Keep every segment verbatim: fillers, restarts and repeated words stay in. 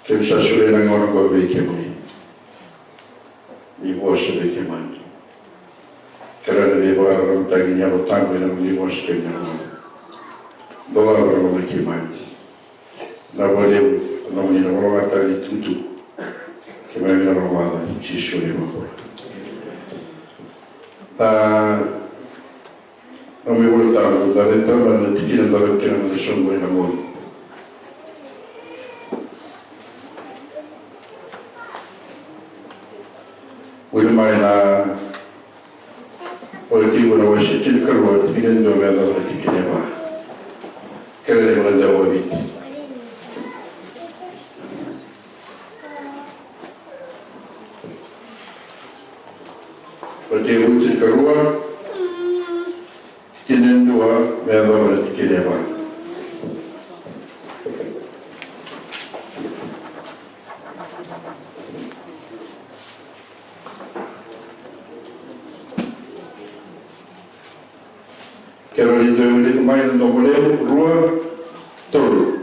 Keimami sa solia na gauna oqo vei kemuni. Ni vosa vei keimami. Kerea na veivakararamataki ni Yalo Tabu ena nomuni vosa kei na gauna. Dolava na loma i keimami. Na vakalevu na nomuni na valavala tale ni tukutuku. Keimami na rogoca, Jisu na iVakabula. Na nomu iVola Tabu, da raica na tikina da raica kina na soqoni na Mori. Wili mai na Oti, na wase tinikarua, tikina e dua me yacova na tikina e va. Kerea na ivakadau vakaviti. Oti, tinikarua, tikina e dua me yacova na tikina e va. Kerea ni dua e wilika mai na domo levu, rua, tolu.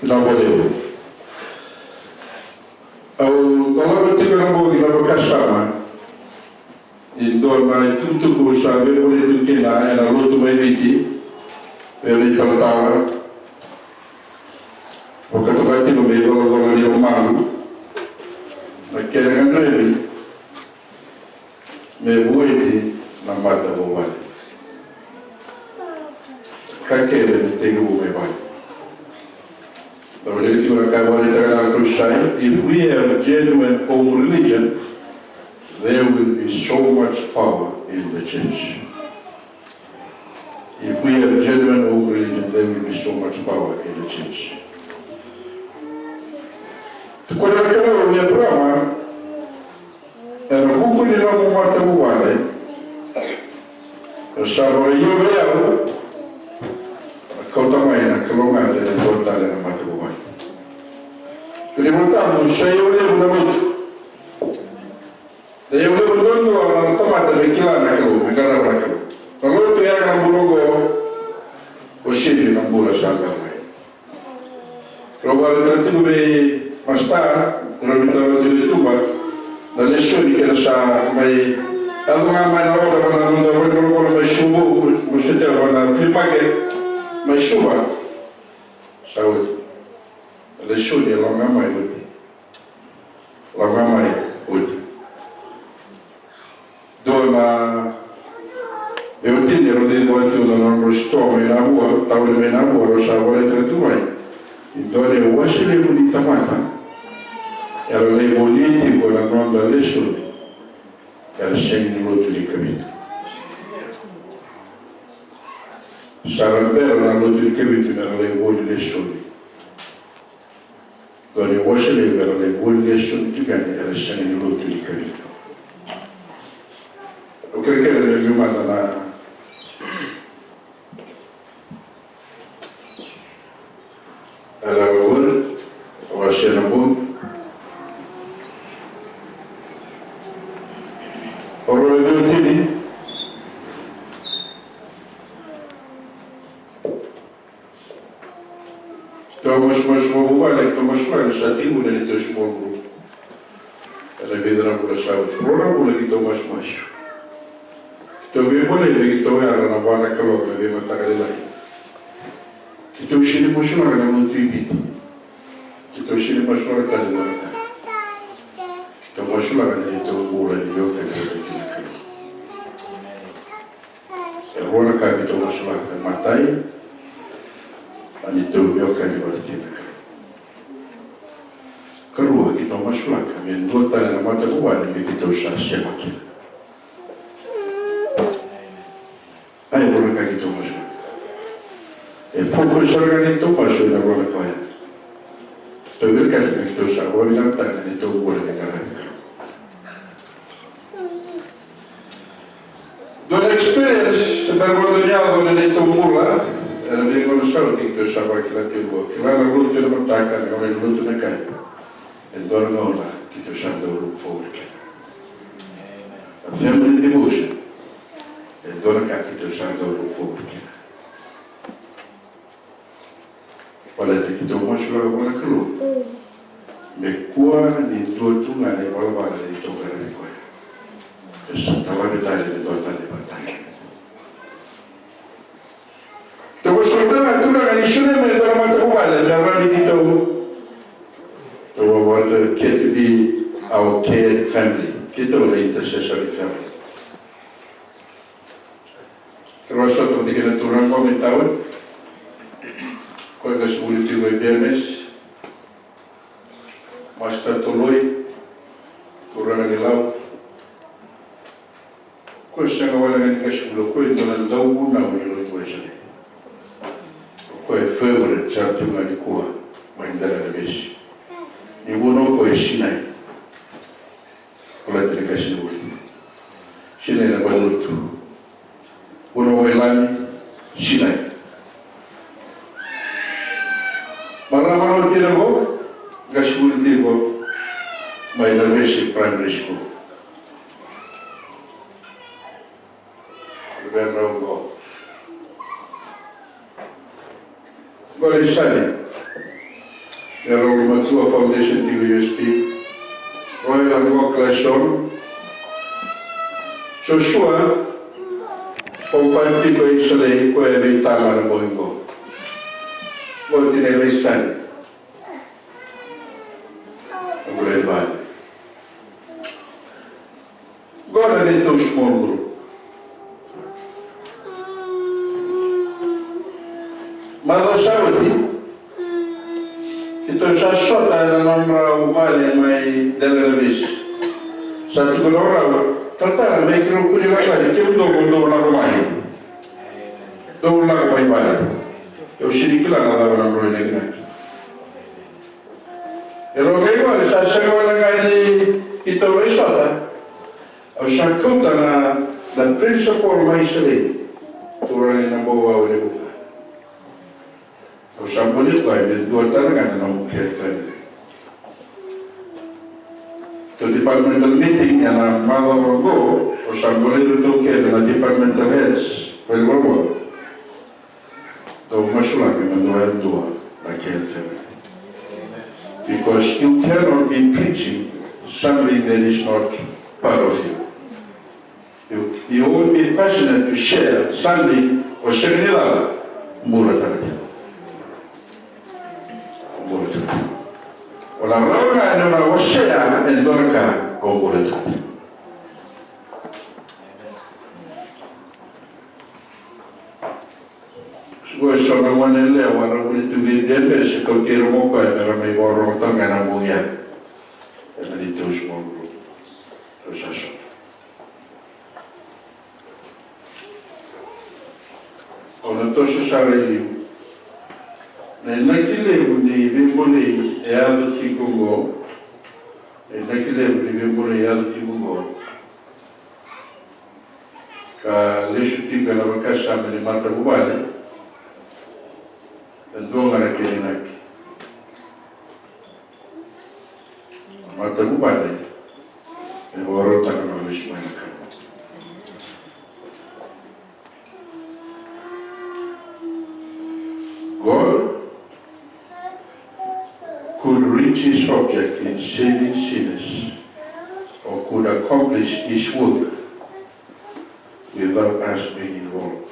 Vinaka vakalevu. Au dolava tiko na bogi na vakasama ni dua na itukutuku sa veivoliti tiko kina ena lotu mai Viti, vei na italatala. Vakatokai tiko me icolacola ni lomamu na kena gadrevi me vueti na matavuvale. Ka kece me tekivu mai vale. Tou wilika tiko na ka e vakaraitaka na Archbishop, if we have genuine home religion, there will be so much power in the church. If we have genuine home religion, there will be so much power in the church. Tukuna na Kalou vei Eparama, ena vuku ni nomu matavuvale, au sa vakaio vei au, na kauta mai na kalougata ena dua tale na matavuvale. Kena iVola Tabu, sa io levu na lotu. Na io levu duadua na tamata me kila na Kalou, me qarava na Kalou. Na lotu e yaga na bula oqo, o sega na bula sa bera mai. Rau vakaraitaka tiko vei Masta, rau veitalanoa tiko vei Tuba, na lesoni keda sa mai yaco ga mai na oda vana noda vaivolavola mai Suva, mo se teva vana flea market mai Suva. Sa oti. Na lesoni e lako ga mai oti. Lako ga mai oti. Dua na veiwatini era cici vata tiko na nodra sitoa mai Navua, tauni mai Navua, rau sa vakaraitaka tu mai. E dua na iwase levu ni tamata era lai volia tiko na noda lesoni, era sega ni lotu ni Kavitu. Sa ra bera na lotu ni Kavitu me ra lai voli lesoni. Dua na iwase levu era lai voli lesoni tiko yani, era sega ni lotu ni Kavitu. Au kerekere me biu mada na, era voli, au wasea na bogi. Au rau e veiwatini. Keitou masumasu vakavuvale, keitou masulaka sa tiko na neitou small group. Ena vica na vula sa oti, rua na vula keitou masumasu. Keitou veibolei me keitou yara na va na kaloko na veimataka lailai. Keitou sega ni masulaka na lotu i Viti. Keitou sega ni masulaka tale na ka. Keitou masulaka na neitou bula ni veiwekani vata kei na Kalou. E rua na ka keitou masulaka. Matai, Ni tou veiwekani vata kei na Kalou. Karua, keitou masulaka me dua tale na matavuvale me keitou sa sema kina. A, e rua na ka keitou masulaka. E focus sara ga na neitou masu ena rua na ka oya. Tou vinakata me keitou sa vakavinavinakataka na neitou bula ni qaravi Kalou. Dua na experience e bera mada ni yaco ena neitou bula, ena veigauna sa oti keitou sa vakila tiko qo. Kila na lotu ena mataka, na gauna ni lotu na kai. E dua na gauna keitou sa dau look forward kina. A family devotion. E dua na ka keitou sa dau look forward kina. Baleta keitou masulaka vua na Kalou me kua ni dua tu ga na ivalavala ni tou qaravi koya. E sa talave tale me dua tale na ivakatagi. Tou masulaka na Turaga ni solia mai e dua na matavuvale me rawa ni keitou, tou vavata, care to be our care family. Keitou na intercessory family. Kerea sota vata kei na turaga qo me tawe. Koya qasenivuli tiko e B M S. Master Toloi, turaga ni Lau. Koya sega wale ga ni qasenivuli, koya e dua na dauvunau ni lotu Wesele. Koya e favorite sara tiko ga nikua mai Delainavesi. Ni vunau koya e Sinai. Baleta ni qasenivuli. Sinai na valenilotu. Vunau mai Lami, Sinai. Marama na watina qo, qasenivuli tiko mai Navesi Primary School. Reverend Rauqo. Qo na isali. Era ulumatua foundation tiko U S P. Royal Angola Clason. Joshua. Ko fai tiko e Isalei, koya e veitama na bogi qo. Qo tina e isali. Qo e vale. Qo na neitou small group. Macawa sa oti, keitou sa sota ena nodrau vale mai Delainavesi. Sa tukuna o rau, talatala, me keirau kune vakani, kemudou mo dou lako mai. Dou lako mai vale. Au sega ni kila na cava na nodrau inakinaki. E rau qai gole, sa sega wale ga ni keitou lai sota. Au sa kauta na, na principal mai Isalei, turaga ni Nabouwau e Levuka. Au sa buli koya me dua tale ga na nomu care family. Tou departmental meeting ena macawa qo, au sa buli iratou kece na departmental heads, vale qo. Dou masulaka me dua e dua na care family. Because you cannot be preaching something that is not part of you. You, you won't be passionate to share something o sega ni cala, bulataka tiko. Bulataka tiko. O na rawa ga ni o na wasea e dua na ka o bulataka tiko. Qo e so na gone yalewa era vuli tu vei Bebe, se kauti ira mo koya me ra mai vakarorogo tale ga ena bogi ya. Ena neitou small group. Tou sa sota. Au na toso sara i liu. Na inaki levu ni veibolei e yaco tiko qo. Na inaki levu ni veibolei e yaco tiko qo. Ka lesu tiko ena vakasama ni matavuvale, e dua ga na kena inaki. Matavuvale e vakarautaka na lesu mai na Kalou. God could reach his object in saving sinners or could accomplish his work without us being involved.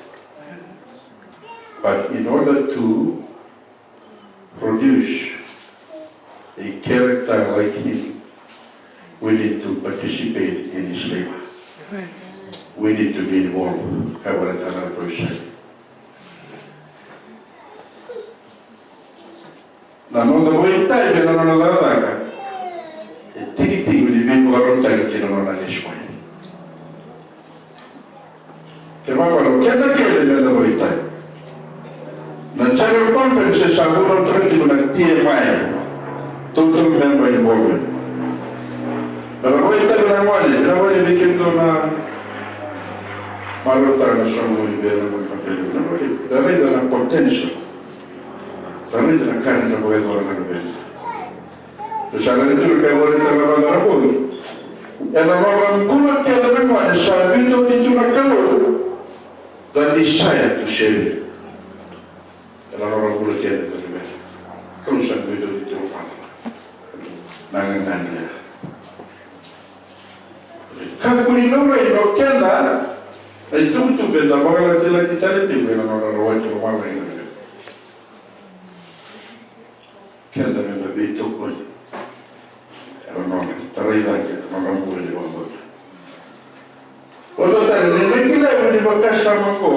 But in order to produce a character like him, we need to participate in his labor. We need to be involved. Ka vale tale na provision. Na noda vakaitavi ena nona cakacaka e tiki tiko ni veivakarautaki kei na nona lesu mai. Kena ibalebale, keda kece meda vakaitavi. Na General Conference e sa vunautaka tiko na T M I, Total Member Involvement. Na vakaitavi na gone, na gone vei kemudou na marautaka na so na gone vei na gone na pele. Na gone, da raica na potential. Da raica na ka ni na vakayacora na luveda. Sa na tu na ka e vakaraitaka na Vakatakila. Ena nodra bula kece na gone sa veitauti tu na Kalou. Da desire to share. Ena nodra bula kece na luveda. Kalou sa veitauti tu na Kalou. Na gagana. Kakua ni laurai o keda na itukutuku eda vakalatilati tale tiko ena nodra rawati lomalagi na luveda. Keda meda veitokoni. Ena nona tarai cake na nona bula ni vakabauta. Oto tale ni na kila ni vakasama qo.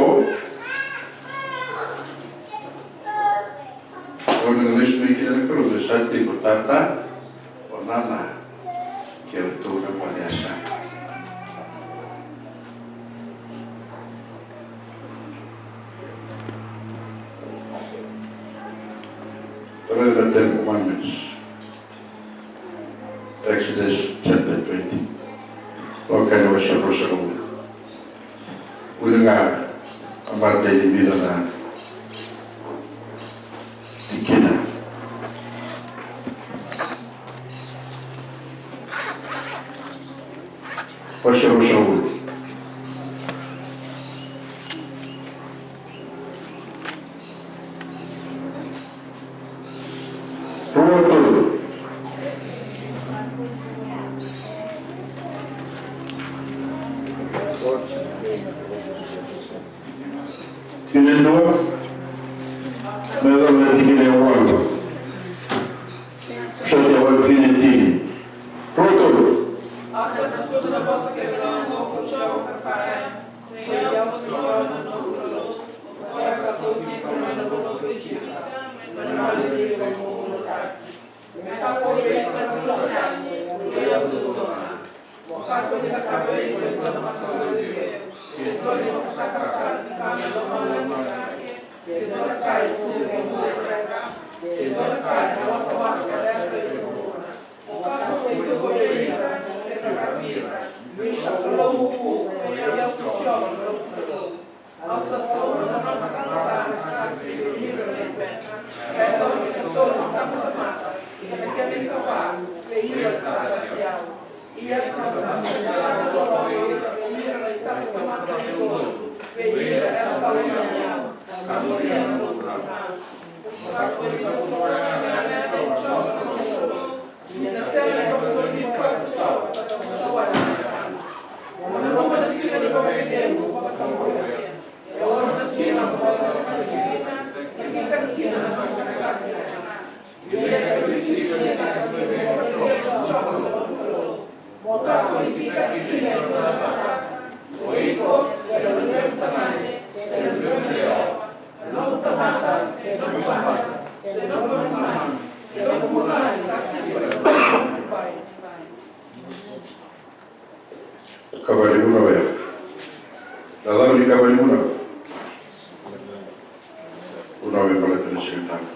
Qo na lesu mai kina na Kalou, sa tiko tata, o nana, kei ratou na gone yasana. Tara na Ten Commandments. Exodus chapter twenty. Loka ena wase ruasagavulu. Uli ga a matai ni vica na tikina. Wase ruasagavulu. Rua, tolu. Tikina e dua. Me yacova na tikina e walu. Soti e walu, tikina e tini. Rua, tolu. Kava ni vunau ya. Na cava ni kava ni vunau? Vunau me baleta na Siga Tabu.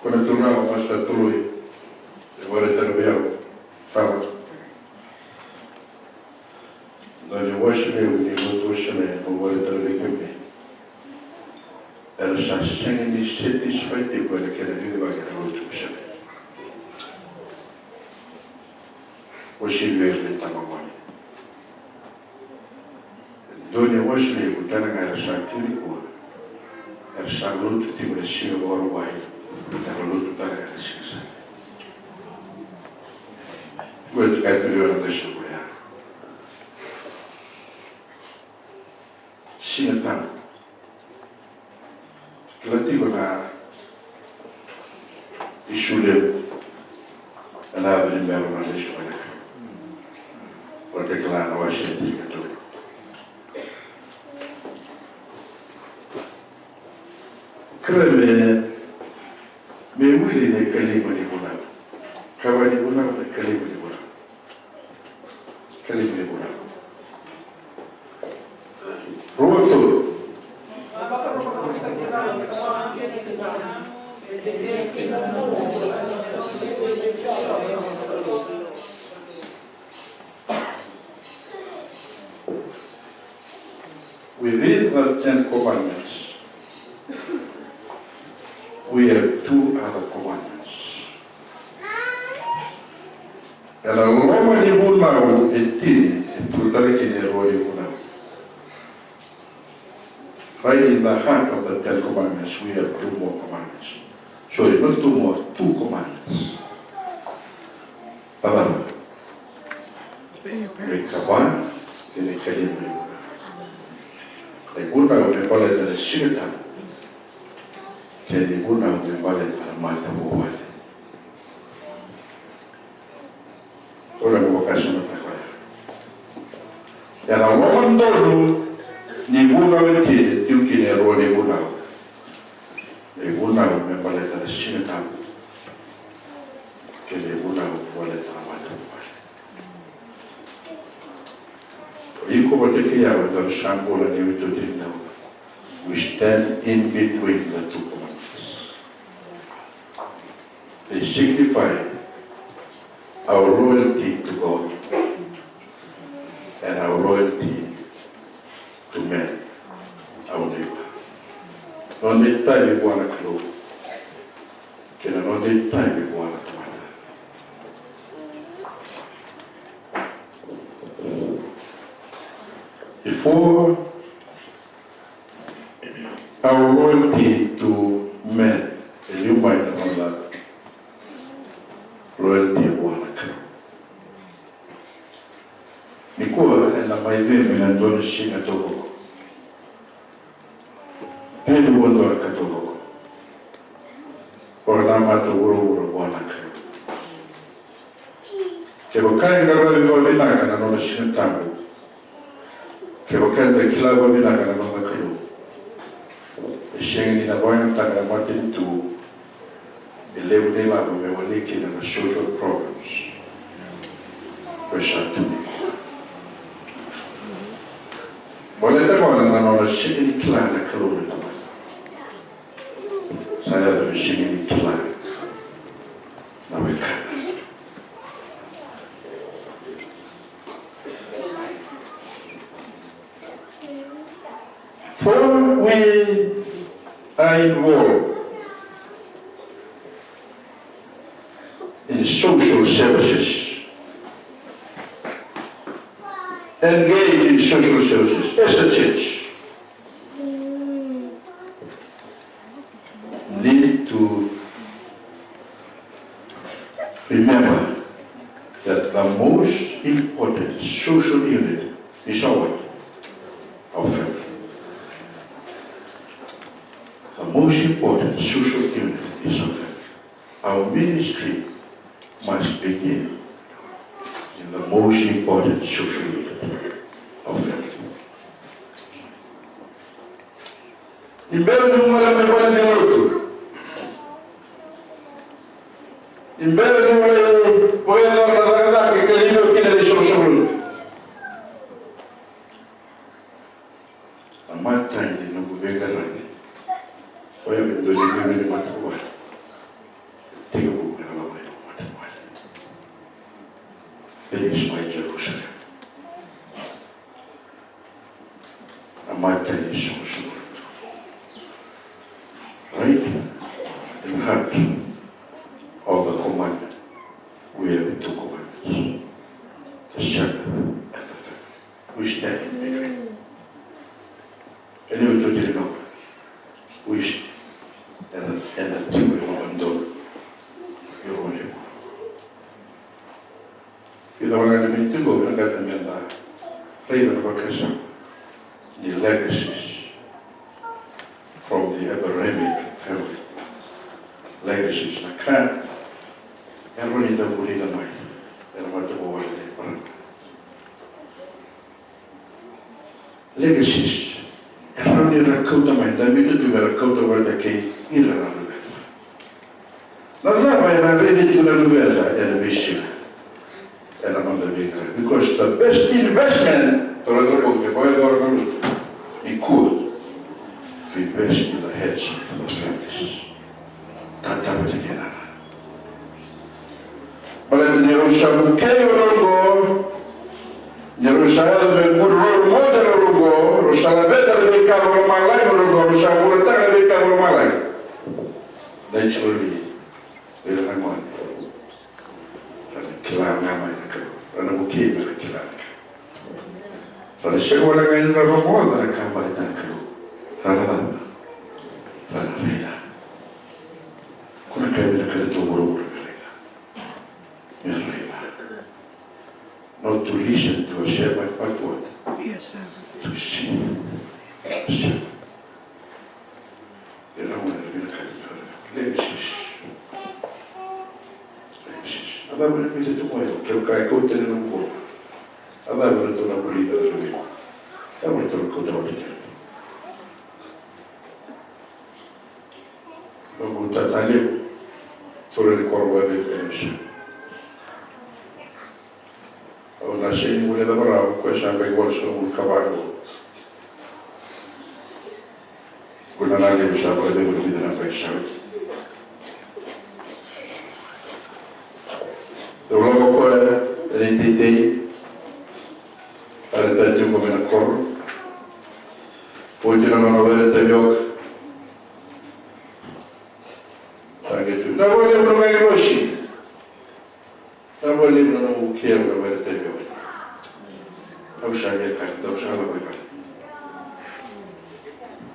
Ko na turaga Master Toloi e vakaraitaka vei au. Tama. Dua ni wase levu ni lotu Wesele, au vakaraitaka vei kemuni. Era sa sega ni satisfy tiko ena kena cicivaki na lotu Wesele. Wase levu ni tamagone. Dua ni wase levu tale ga era sa tiko nikua. Era sa lotu tiko na siga Vakarauwai. Era lotu tale ga na siga Same. Qo e tukuna tiko na qase qo ya. Siga Tabu. Kila tiko na isu levu ena yaco ni bera na lesu mai na Kalou. Vata kila na wase e tinikatolu. Me, me wili na ikalima ni vunau. Kava ni vunau, na ikalima ni vunau. Ikalima ni vunau. Rua, tolu. Within the Ten Commandments, we have two other commandments. Ena loma ni vunau e tini, e tu tale kina e rua ni vunau. Right in the heart of the Ten Commandments, we have two more commandments. Sorry, not two more, two commandments. Tava. Na ikava kei na ikalima ni vunau. Na ivunau me baleta na Siga Tabu kei na ivunau me baleta na matavuvale. Koya na vakasama koya. Ena loma donu ni vunau e tini, e tu kina e rua ni vunau. Na ivunau me baleta na Siga Tabu kei na ivunau me baleta na matavuvale. O iko vata kei au, eda sa bula ni without it now. We stand in between the two commandments. They signify our loyalty to God and our loyalty to man, our neighbor. Noda itavi vua na Kalou kei na noda itavi vua na tamata. Before, our loyalty to men, e liu mai na noda loyalty vua na Kalou. Nikua ena mai cegu ena dua na siga taucoko. Kei na dua na ka taucoko. Vakanamata vuravura vua na Kalou. Kevaka e qaravi vakavinaka na nona Siga Tabu, kevaka eda kila vakavinaka na noda Kalou, e sega ni na vakayagataka na matanitu e levu na ilavo me wali kina na social problems. Ko e sa tu nikua. Baleta gona na nona sega ni kila na Kalou na tamata. Sa yaco me sega ni kila na wekana. For we are involved in social services, engage in social services as a church, need to remember that the most important social unit is our what? Our family. The most important social unit is our family. Our ministry must begin in the most important social unit, our family. Ni bera ni gole mai vale ni lotu. Ni bera ni gole vakayacora na cakacaka e kaliva kina na isoqosoqo lotu. Na imatai ni noqu veiqaravi koya me dua ni veiwili matavuvale. Tekivu ena loma ni noqu matavuvale. That is my Jerusalem. Na imatai ni soqosoqo. Right in heart of the commandment, we have two commandments. The shepherd and the family. We stand in between. Ena iotioti ni gauna. We stand ena, ena tiko e loma donu. Io, io. Io, na wale ni miniti qo, vinakata meda raica na vakasama ni legacies from the Abrahamic family. Legacies, na ka e rawa ni da vulica mai ena matavuvale ni Abraham. Legacies e rawa Era kauta mai, Davida tu me ra kauta vata kei ira na luveda. Na cava era raica tiko na luveda ena veisiga? Ena noda veiqaravi. Because the best investment, toro toro ke boy toro toro. Nikua. To invest in the heads of the families. Tataba tiko na. Baleta ni rau sa vukei rau oqo, ni rau sa yaco me good role model rau oqo, rau sa laveta na veika vakalomalagi rau oqo, rau sa vurataka na veika vakalomalagi. Naturally, vei ira na gone, ra na kila ga mai na Kalou, ra na vukei me ra kila na Kalou. Ra na sega wale ga ni na rogoca na ka baleta na Kalou. Ra na cava? Ra na raica. Ko na ka e vinakata tu vuravura me raica. Me raica. Not to listen to a sermon, but what? Yes, sir. To see. Yes, sir. E na gone era vinakata me raica. Legacies. Legacies. A cava na mita tu mai o keu ka e kau tale na vuko. A cava na tou na vulica na raica. A cava na tou na kau tale na vuko. Noqu tata levu, toro ni koro vakaveku ena Viti. Au na sega ni guilecava rawa, o koya sa qai walusagavulu ka va qo. Ko na levu sa vakaveku ni vica na yabaki sa oti. Dau lako o koya ena iteitei, a raica tiko mai na koro. Poti na nona were tavioka. Sa qai tu. Na vale na noqu agilosi. Na vale na noqu kea na were tavioka. Au sa qai kaya, au sa lako i vale.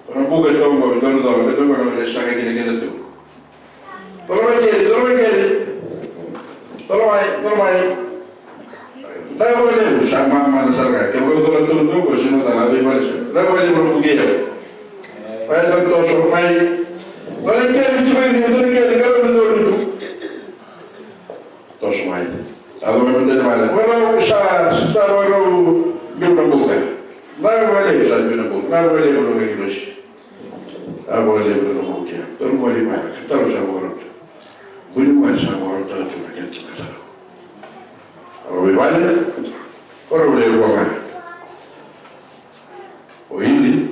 Ko na buka e toka qo, e donu toka, e toka na were sa qai kina keda tu. Tolo mai keri, tolo mai keri. Tolo mai, tolo mai. Dai vale levu, sa mamada sara ga. Ke vaka tolo tu tu, ko sino tana dai vale sa. Dai vale levu na buki yau. Mai na toso mai. Dai keri, tiko i ni, dai keri, dai vale levu tu. Toso mai. Alo mai mate vale. Vale sa, sa vale levu na buka. Dai vale levu sa levu na buka. Dai vale levu na buka. A vakalevu na noqu kea. Tolu mai vale, ka taro sa vakarota. Vuni mai sa vakarota tu na kena tu ka taro. A vei vale, ko rau levu ga. O Ili,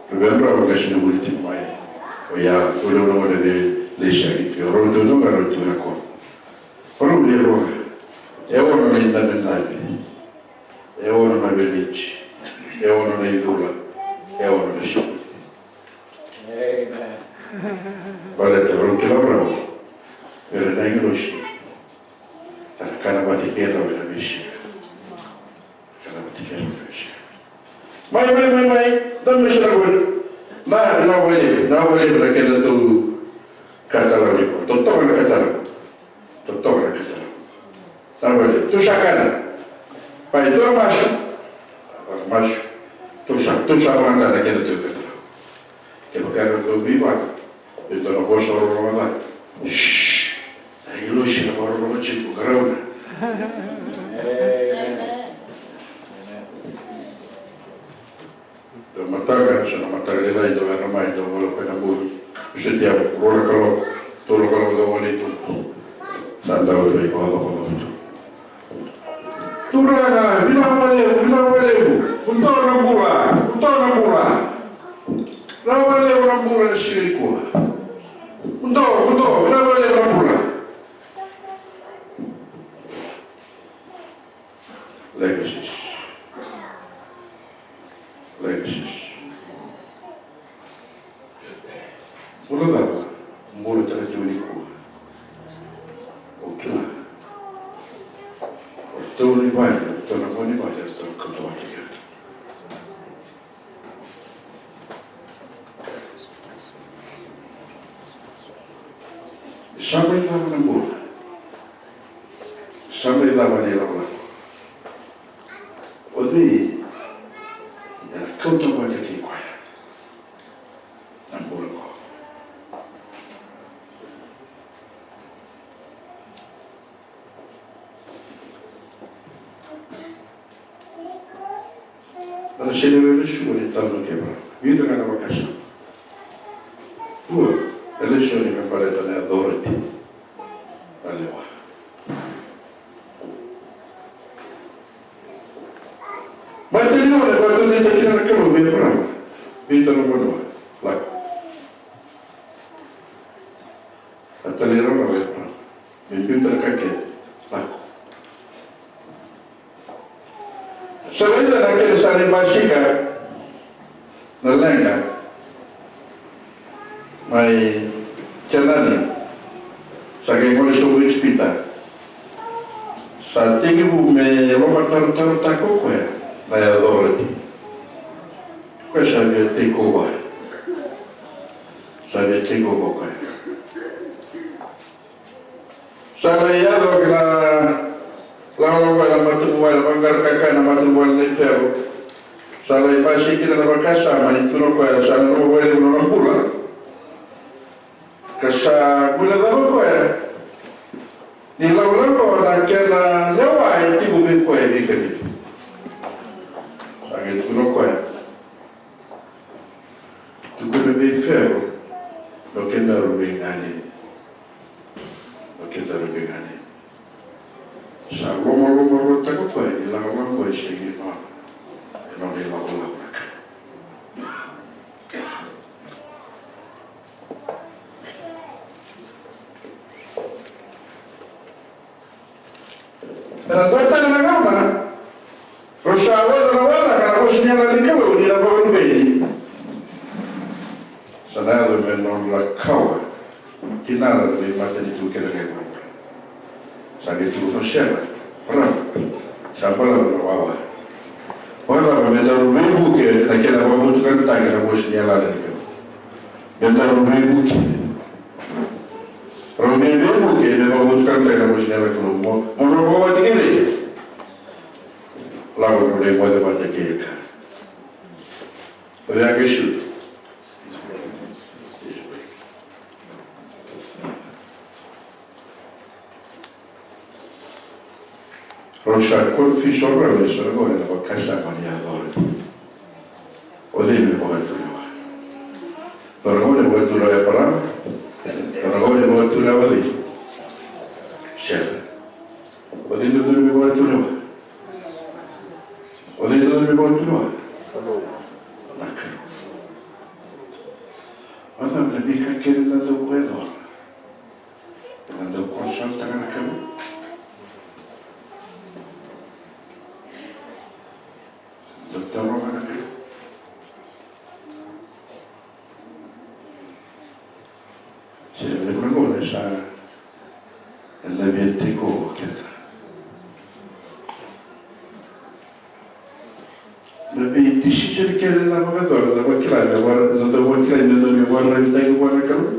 ko vei rau ga sina vuli tiko mai. O ia, ko levu na gone vei Leisaki, o rau tu na ga rau tu na ko. Ko rau levu ga. E ono na idabedabe. E ono na veleti, e ono na icula, e ono na sikuli. Amen. Baleta rau kila rawa, era na agilosi. Era kana vata kei rau ena veisiga. Kana vata kei rau ena veisiga. Mai, mai, mai, mai, da me sara voli. Na, na voli, na voli, na keda tu katalau ni ko. Totoka na katalau. Totoka na katalau. Sa vale, tou sa kana. Pai, tou na masu. Masu. Tou sa, tou sa vakayagataka na kena tou katalau. Kevaka era tou veivaka, tou na vosa rorogo ga. Shh. Na agilosi na vakarorogo tiko, qarauna. Dau mataka, sa na mataka lailai, dau yadra mai, dau gole koya na bui. Vosoti au, rua na kaloko, tolu na kaloko dau gole tu. Sa dau rai vakacokocoko tu. Turaga, vinaka vakalevu, vinaka vakalevu. Kudou na bula, kudou na bula. Vinaka vakalevu na bula na siga nikua. Kudou, kudou, vinaka vakalevu na bula. Legacies. Legacies. Bula cava o bula tale tiko nikua? O kila. O ratou ni vale, o ratou na gone ni vale, o ratou na kauta vata kei ratou. Sa mai cava na bula? Sa mai cava na ilakolako? O cei ena kauta vata kei koya na bula qo? Ena sega ni lesu ni talo kevaka. Vica ga na vakasama. Dua, e lesoni me baleta na authority. Na lewa. Mai tani na vakatonutaki kina na Kalou vei Eparama. Biuta na vanua. Lako. A talairawarawa o Eparama me biuta na ka kece. Lako. Sa raica na kena sa lai basika na leqa mai Kenani, sa qai gole sobu i Ijipita. Sa tekivu me lomatarotarotaka o koya na authority. Koya sa via take over. Sa via take over o koya. Sa lai yaco kina lagolago na matavuvale, vaqara kakana na matavuvale nei Fero. Sa lai basika kina na vakasama ni tukuna o koya sa nanuma vakalevu na nona bula. Ka sa guilecava o koya ni lagolago na kena lewa e tiko vei koya e veikacivi. Sa qai tukuna o koya, tukuna vei Fero, o kedaru veiganeni. O kedaru veiganeni. Sa lomalomarua tiko o koya ni lagolago e sega ni nona. E nona ilakolako na ka. Ena dua tale na gauna, rau sa wele na wele na vosa ni Yalo ni Kalou ni na vakarubeni. Sa na yaco me nodra kawa tinana na veimatanitu kece ga e vuravura. Sa qai tukuna o Sera, Eparama, sa balavu na wawa. Vakarau me daru veivuke na kena vakavotukanataki na vosa ni Yalo ni Kalou. Me daru veivuke. Rau me veivuke me vakavotukanataki na vosa ni Yalo ni Kalou. Mo, mo rau vakawati kece. Lako mo rau moce vata kei ira. Rau a qai sucu. Rau sa confuse rau e so na gauna ena vakasama ni authority. O cei me vakatulewa? So na gauna e vakatulewa o Eparama. So na gauna e vakatulewa o cei? Sera. O cei dodonu me vakatulewa? O cei dodonu me vakatulewa? Na Kalou. Vacava na veika kece eda dau vakayacora? Eda dau consultaka na Kalou? Eda dau taroga na Kalou? Se levu na gauna sa eda via take over keda. Na vei decision kece eda vakayacora, eda vakila, eda vakila ni dodonu me vakararavitaki vua na Kalou.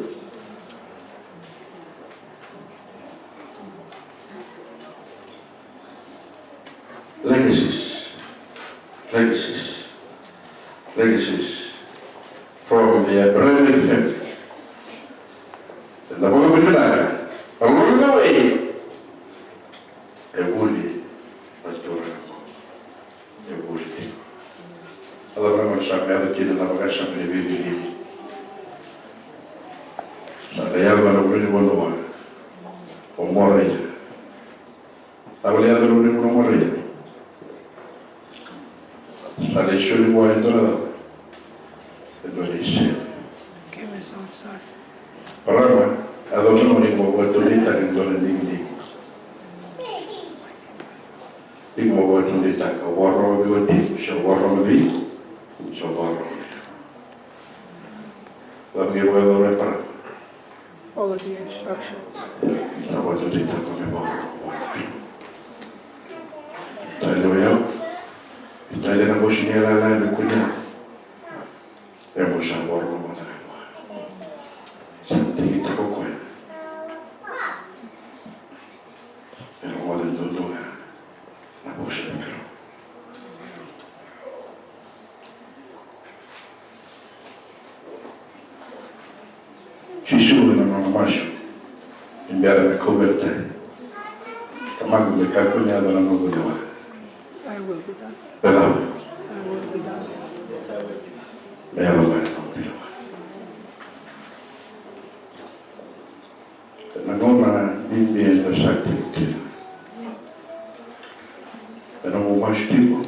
Legacies. Legacies. Legacies from the Abrahamic family. Eda vakavinavinaka. Along the way, e vuli na turaga qo. E vuli tiko. A cava na gauna sa mai yaco kina na vakasama ni veivili? Sa qai yaco na ulunivanua o Moraia. Sa qai yaco na ulunivanua o Moraia. Sa qai soli vua e dua na cava? E dua na isele. Eparama, a cava na gauna iko vakataudeitaka e dua na digidigi? Iko vakataudeitaka, au vakarorogo vei watiqu, se au vakarorogo vei iko, se au vakarorogo vei iko. Cava qai vakayacora o Eparama? Follow the instructions. Sa vakataudeitaka me vakarorogo vua na Kalou. Tale o yau. Tale na vosa ni yalayala me kune. E mo sa vakarorogo mada ga vua. Sa digitaka o koya. E rogoca duadua ga na vosa ni Kalou. Jisu ena nona masu ni bera me kauveilatai. Tamaqu, me kakua ni yaco na noqu lewa. Thy will be done. Thy will be done. Me yaco mai na nomu lewa. Ena gauna bibi eda sa tiko kina. Ena noqu masu tiko.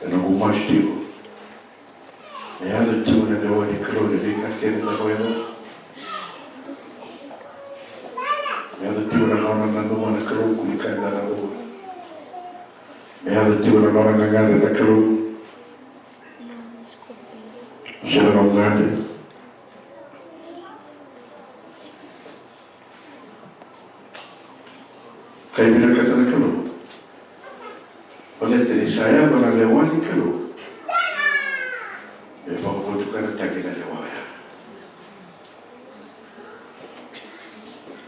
Ena noqu masu tiko. Me yaco tiko na lewa ni Kalou ena veika kece eda vakayacora. Me yaco tiko na nona nanuma na Kalou kuni ka eda na vakayacora. Me yaco tiko na nona gagadre na Kalou. Sega na nomu gadre. Ka e vinakata na Kalou. Baleta ni sa yaco na lewa ni Kalou. Me vakavotukanataki na lewa oya.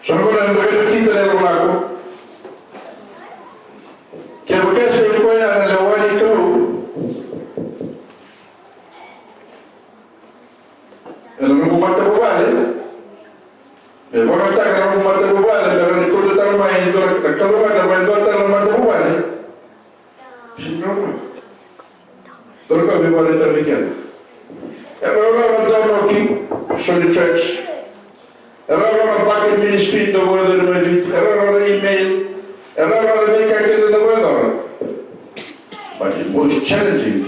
So na gauna eda vakakina na lewa lako. Kevaka e sega ni koya na lewa ni Kalou. Ena noqu matavuvale. Me vakayagataka na noqu matavuvale me rawa ni kauta tale mai e dua na kalougata mai e dua tale na matavuvale. Sega ni rawa. Dua na ka me vakaraitaka vei keda. E rawa na dua na noki, Soli Church. E rawa na bucket ministry dau vakayacori mai Viti. E rawa na email. E rawa na veika kece dau vakayacora. But the most challenging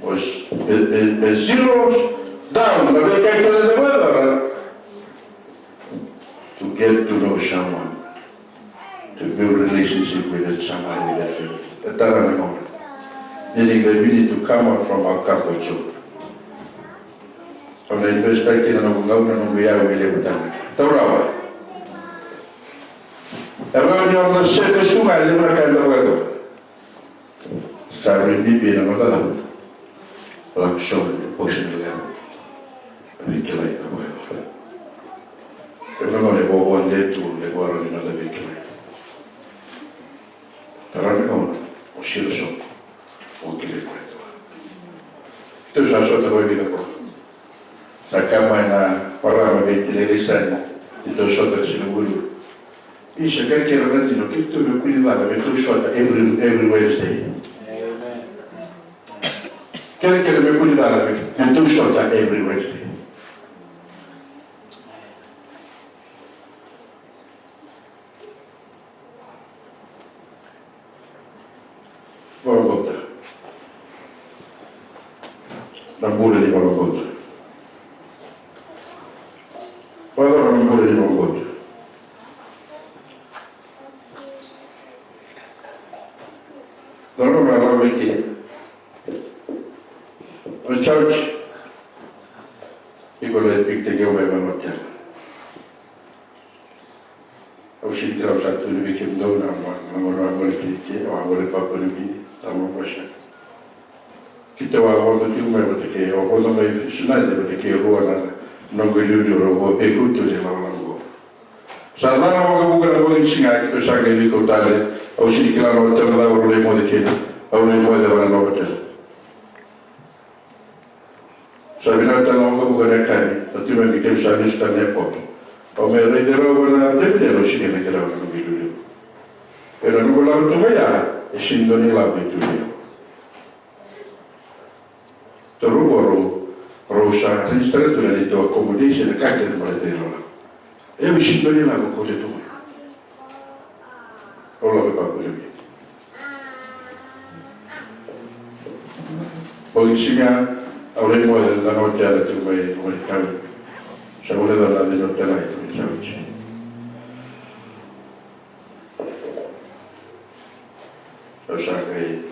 was the, the, the zeros down na veika kece dau vakayacora. To get to know someone, to build relationship with that someone, with that family. E tara na gauna. Meaning that we need to come out from our comfort zone. Au na invest-taki na noqu gauna, na noqu iyau me levu tale. Taura rawa. E rawa ni o na surface tu ga e levu na ka eda vakayacora. Sa rui bibi na noda cava? Lako sobu na emotional level. Na veikilai na vakayacora. E na gauna e vovo de tu na ivakarau ni noda veikilai. Tara na gauna o sila sobu. O kilai koya dua. Keitou sa sota vakavinaka qo. Sa kaya mai na marama vei Tile Leisani, keitou sota na siga Vukelulu. Isa, kerekere na dina, keitou me kua ni cala me tou sota every, every Wednesday. Kerekere me kua ni cala me, me tou sota every Wednesday. Vakabauta. Na bula ni vakabauta. Vakacava na bula ni vakabauta? Na nona lako i ke. Na church. Iko lai pick take away na hotel. Au sega ni kila au sa tukuna vei kemudou na, na, na, na gole kei ke, au a gole Papua New Guinea, tama Russia. Keitou a vodo tiko mai vata kei, au a vodo mai Sinaiti vata kei rua na noqu iliuliu, rau vo pe keitou ni lakolako qo. Sa ca na waqavuka na bogi ni siga, keitou sa qai veikau tale, au sega ni kila na hotel cava rau lai moce kina, au lai moce vaka na hotel. Sa vinaka tale na waqavuka na yakavi, na tui mai ni kemi sa lesu tale na airport. Au mai raici rau ena teveli, au sega ni raici rau ena noqu iliuliu. Ena noqu lako tu mai ya, e sega ni dua na ilavo e tu vei au. Taro qo rau, rau sa register tu na neitou accommodation, na ka kece me baleta na ilavo. E, au sega ni dua na ilavo e kauta tu mai. Au lako i Papua New Guinea. Bogi ni siga, au lai moce ena dua na hotel tiko mai, mai Tawi. Sa gole cava na dua na hotel tiko mai Tawi. Au sa qai,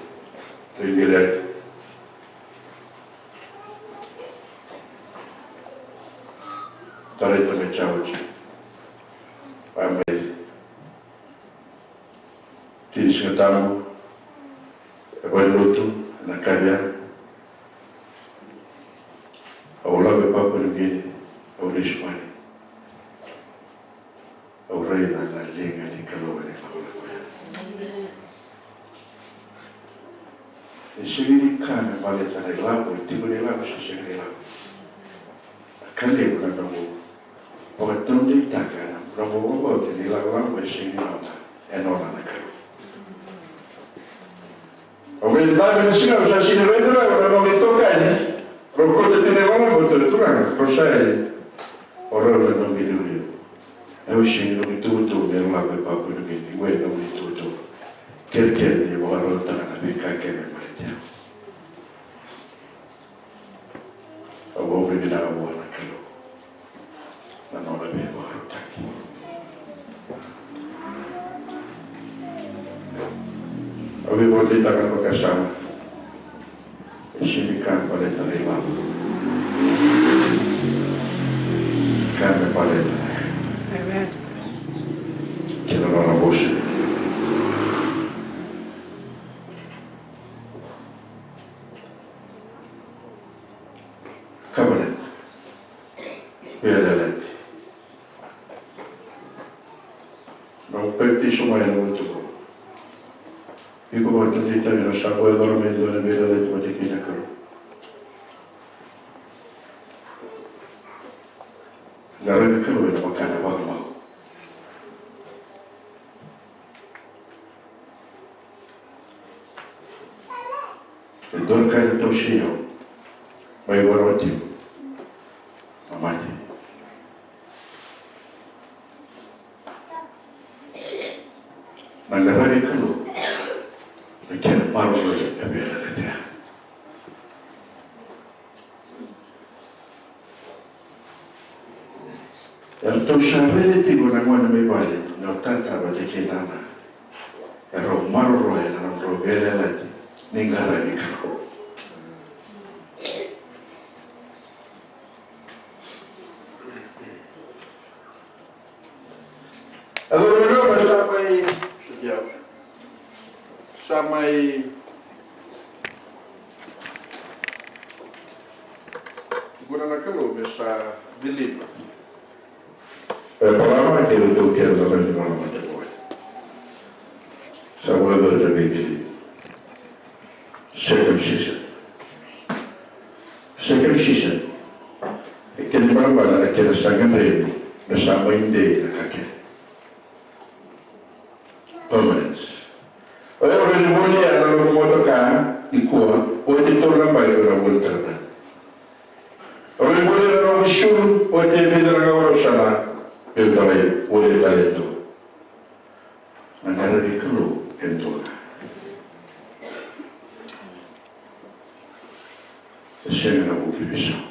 qai qiri. Tara i tamai Jauji. A mai. Tini Siga Tabu. E valenilotu, ena kavea. Au lako i Papua New Guinea, au lesu mai. Au raica na liga ni Kalou ena ilakolako ya. E sega ni ka me baleta na ilavo, e tiko na ilavo se sega na ilavo. Na ka levu na nomu vakataudeitaka, na nomu vakabauta ni ilakolako e sega ni noda, e nona na Kalou. Au qai dabe ni siga au sa sini raica rawa na noqu itokani. Rau kauta tiko na ivakarau, Turaga, rau sa yali. O rau na noqu iliuliu. Au sini noqu itutu me rau lako i papua Niu Gini, ue noqu itutu. Kerekere ni vakarautaka na veika kece e baleti au. Au vakavinavinaka vua na Kalou na nona veivakarautaki. Au veivakadeitaka na vakasama. E sega ni ka me baleta na ilavo. Ka me baleta na ka. Amen. Kei na nona vosa. Ka baleta. Veiyalayalati. Noqu papitaiso mai ena watuko. Iko vakataudeitaka na sa vakayacora mai e dua na veiyalayalati vata kei na Kalou. Qaravi Kalou ena vaka na vakamau. E dua na ka ena tausi au mai vua na watiqu na mate. Na qaravi Kalou na kena maroroi na veiyalayalati ya. Eratou sa raica tiko na gone mai vale na tata vata kei nana. Erau maroroya na nodrau veiyalayalati ni qaravi Kalou. A cava na ka sa mai, sa mai tukuna na Kalou me sa believe. E Eparama kei ratou kece na rairai na mate boy. Sa vakayacori na veibelieve. Circumcision. Circumcision. E kena ibalebale na kena sa gadrevi me sa mai dei na ka kece. Permanence. O yau rawa ni volia na noqu motoka nikua, oti tolu na yabaki au na volia tale. Au rawa ni volia na noqu isulu, oti e vica na gauna au sa na veitalai, volia tale e dua. Na qaravi Kalou e dua ga. E sega na vuki veisau.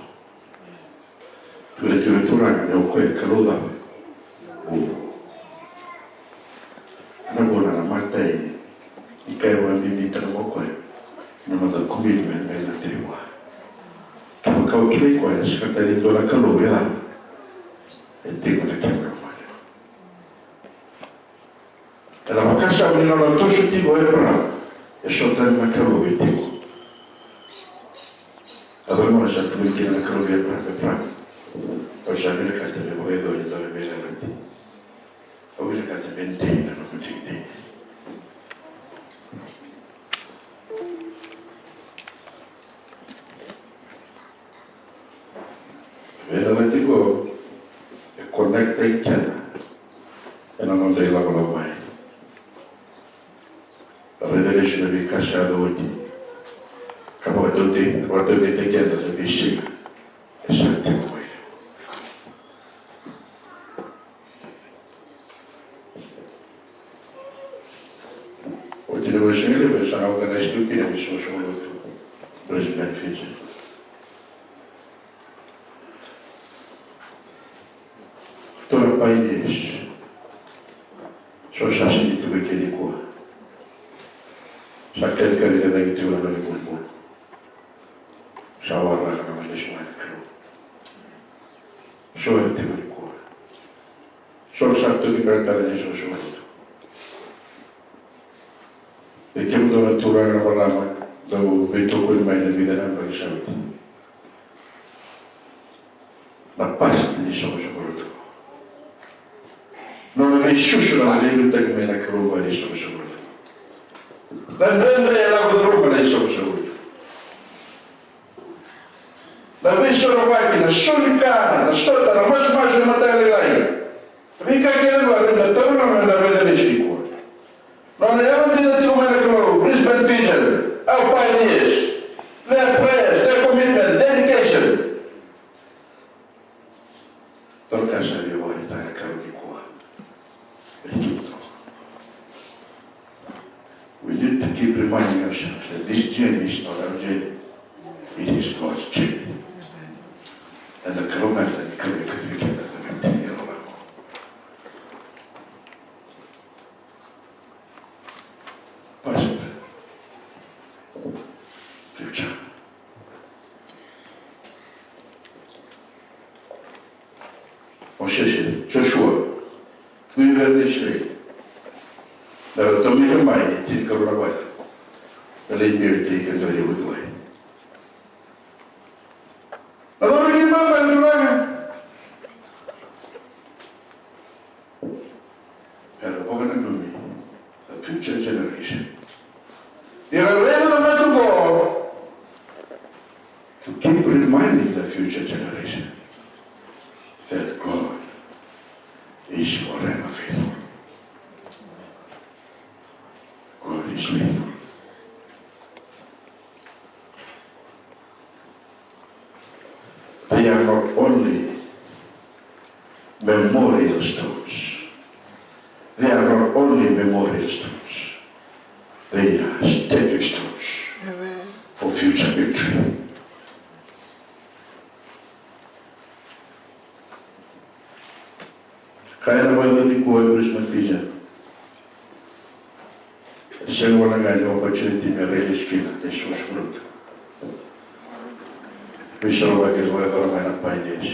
Tukuna tiko na Turaga ni o koya e Kalou cava? Vu. Na vuna na matai ni ka e vakabibitaka o koya na noda commitment me na dei vua. Kevaka o kilai koya, e sega tale ni dua na Kalou e cava? E tiko na kena lomana. Ena vakasama ni nona toso tiko o Eparama, e so tale na Kalou e tiko. A cava na gauna sa tukuna kina na Kalou vei Eparama, Eparama, au sa vinakata me vakayacori e dua na veiyalayalati. Au vinakata me dei na nomu deidei. Veiyalayalati qo e connect-taki keda ena noda ilakolako mai. Raica lesu na veika sa yaco oti ka vakataudeitaki, vakataudeitaki keda ena veisiga e sa tiko mai. Oti na veisigalevu e sa na organise tu kina na isoqosoqo lotu Brisbane, Fiji. Ratou na pioneers. So sa sega ni tiko eke nikua. Sa kalikali ka cagi tiko na nona ibulubulu. Sa waraka na mai lesu mai na Kalou. So era tiko nikua. So sa toki beka tale na isoqosoqo lotu. E kemudou na turaga na marama, dou veitokoni mai na vica na yabaki sa oti. Na past ni isoqosoqo lotu. Nona veisusu na veiliutaki mai na Kalou vua na isoqosoqo lotu. Na dredre e lako curuma na isoqosoqo lotu. Na veisorovaki, na soli ka, na sota, na masumasu e mataka lailai. Na veika kece ga eda taura na noda raica lesu nikua. Nona yalodina tiko mai na Kalou, Brisbane Vision. Our pioneers, their prayers, their commitment, dedication. Dorcas, sa via vakaraitaka na Kalou nikua. Vei kemudou. We need to keep reminding ourselves that this journey is not our journey. It is God's journey. Eda kalougata ni Kalou e kauti keda na veitini e loloma. Past, future. Mosese, Joshua, tui vei Isireli. Na ratou mai ka mai, tini ka rua na wai. Na lai biu tei ka dua ia utuwai. Na lori ki mama na turaga. Era vakananumi the future generation. Ni ra raica na mata qo, to keep reminding the future generation that God is forever faithful. God is faithful. They are not only memorial stones. They are not only memorial stones. They are stepping stones for future victory. Kaya na vakayaco nikua e Brisbane, Fiji. E sega wale ga ni opportunity me raica kina na isoqosoqo lotu. Veisorovaki e vakayacora mai na pioneers.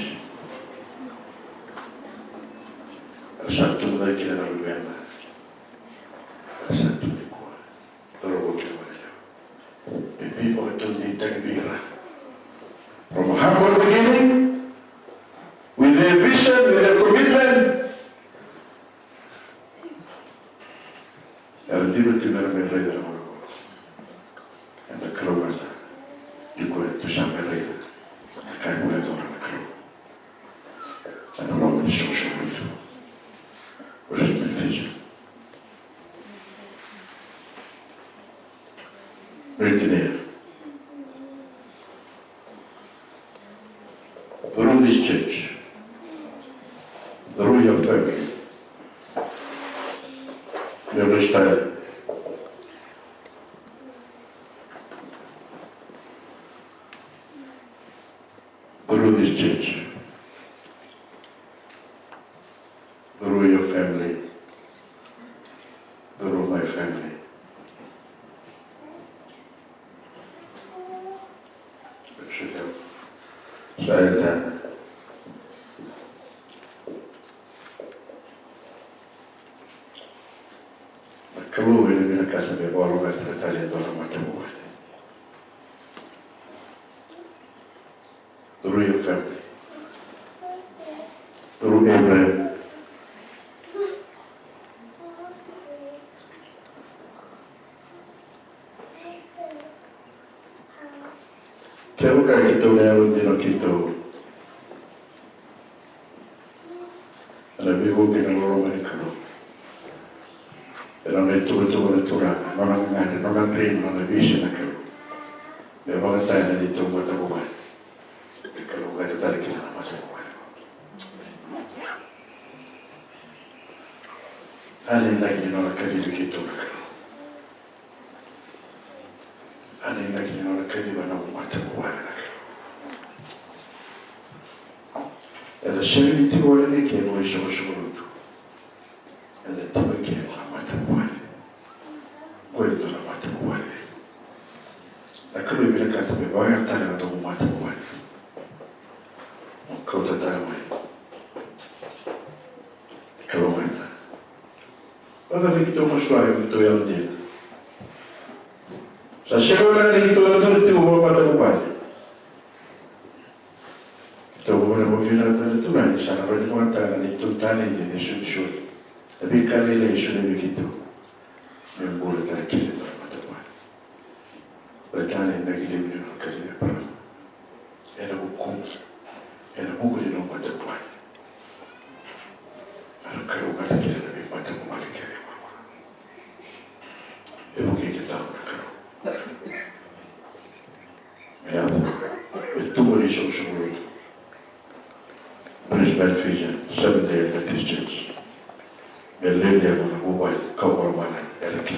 Era sa tu mai kina na luvena. Era sa tu nikua. Toro vou kina mai na levu. E veivakataudeitaki vei ira. From a humble beginning, with their vision, with their commitment, era dina tu mera mai raica na vanua. Eda kalougata ni ko e tu sa mai raica na ka e vakayacora na Kalou. Ena loma ni soqosoqo lotu. Brisbane, Fiji. Right there. Through this church, through your family, your lifestyle, through this church, through your family, through my family. Sa eda na Kalou e vinakata me vakalougatataka tale e dua na matavuvale. Through your family. Through Abraham. Kevaka keitou na yalodina o keitou ena veivuke ni loloma ni Kalou, ena nona ituvatuva na Turaga, nona gagadre, nona dream, nona vision na Kalou, me vakataya na neitou matavuvale. E kalougata tale kina na matavuvale. A na inaki ni nona kacivi keitou na Kalou. A na inaki ni nona kaciva na nomu matavuvale na Kalou. Eda sega ni tiko wale eke ena isoqosoqo lotu. Eda tiko eke ena matavuvale. Ko e dua na matavuvale. Na Kalou e vinakata me vakayagataka na nomu matavuvale. Mo kauta tale mai. Kalougata. Vaka me keitou masulaka, me keitou yalodina. Sa sega wale ga ni keitou na duri tiko vakamatavuvale. Keitou vakavinakataka na Turaga ni sa na rawa ni vakayagataka na neitou taledi, na isolisoli, na veika lailai e solia vei keitou. Me bula tale kina e dua na matavuvale. Baleta na inaki levu ni nona kacivi Eparama. Ena vukumu, ena vuku ni nomu matavuvale. Era kalougata kina na veimatavuvale kece. E vukei kedaru na Kalou. Land Vision, Seventh Day Adventist Church. Me levu na vuvale, kau mara mana, era ki